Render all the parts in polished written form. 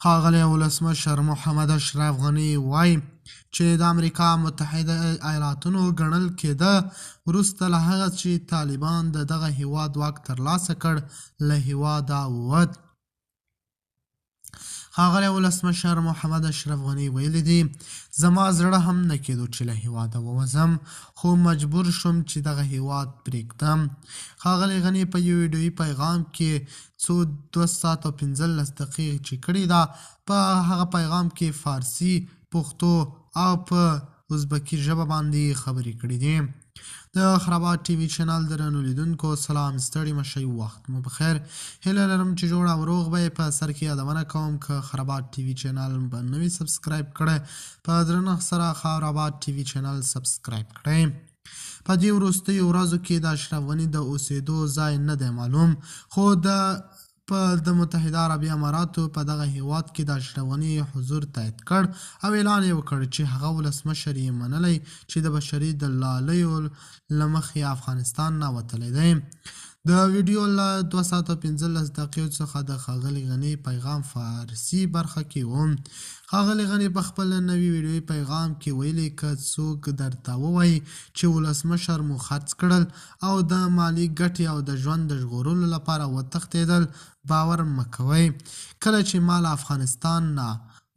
ښاغلی ولسمشر محمد اشرف غني وايي چې د امریکا متحده ایالاتونو ګڼل کېده، وروسته له هغه چې طالبان د دغه هیواد واک ترلاسه کړ، له هیواده ووت. ښاغلی ولسمشر محمد اشرف غني ویلي دي، زما زړه هم نه کېدو چې له هیواده ووځم، خو مجبور شوم چې دغه هیواد پرېږدم. ښاغلی غني په یو ویډیويي پیغام کې څو 2 ساعته او 15 دقیقې چې کړې ده، په هغه پیغام کې فارسي، پښتو او په ازبکي ژبه باندې خبرې کړې دي. د خرابات ټي وي چینل درنو لیدونکو سلام، ستړي مشئ، وخت مو بخیر. هیله لرم چې جوړ او روغ به یې. په سر کې یادونه کوم که خرابات ټي وي چینل به نه وي subscribe کړی، په درنښت سره خرابات ټي وي چینل subscribe کړئ. په دې وروستیو ورځو کې د اشرف غني د اوسېدو ځای نه دی معلوم، خو د متحده عربي اماراتو په دغه هیواد کې د اشرف غني حضور تایید کړ او اعلان یې وکړ چې هغه ولسمشر یې منلی چې د بشري دلالیو له مخې افغانستان نه وتلی دی. د ویډیو له 2 ساعته 15 دقیقو څخه د ښاغلي غني پیغام فارسي برخه کې و. ښاغلي غني په خپل نوي ویډیويي پیغام کې ویلي، که څوک درته ووایي چې ولسمشر مو خرڅ کړل او د مالي ګټې او د ژوند د ژغورلو لپاره وتښتېدل، باور مه کوئ. کله چې ما له افغانستان نه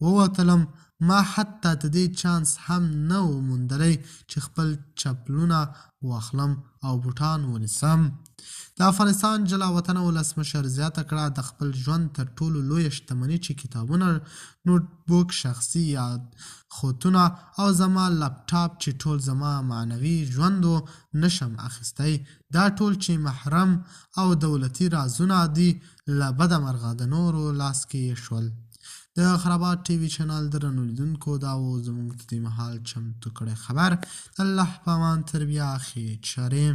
ووتلم، ما حتی د دې چانس هم نه و موندلی چې خپل چپلونه واخلم او بوټان ونیسم. د افغانستان جلا وطنه ولسمشر زیاته کړه، د خپل ژوند تر ټولو لویه شتمني چې کتابونه، نوټبوک، شخصي یادښتونه او زما لپټاپ چې ټول زما معنوي ژوند و، نشم اخیستی. دا ټول چې محرم او دولتي رازونه دي، له بده مرغه د نورو لاس کې شول. د خرابات ټي وي چینل درنو لیدونکو، دا و زموږ د دې مهال چمتو کړی خبر. د الله په امان، تر بیا ښې چارې.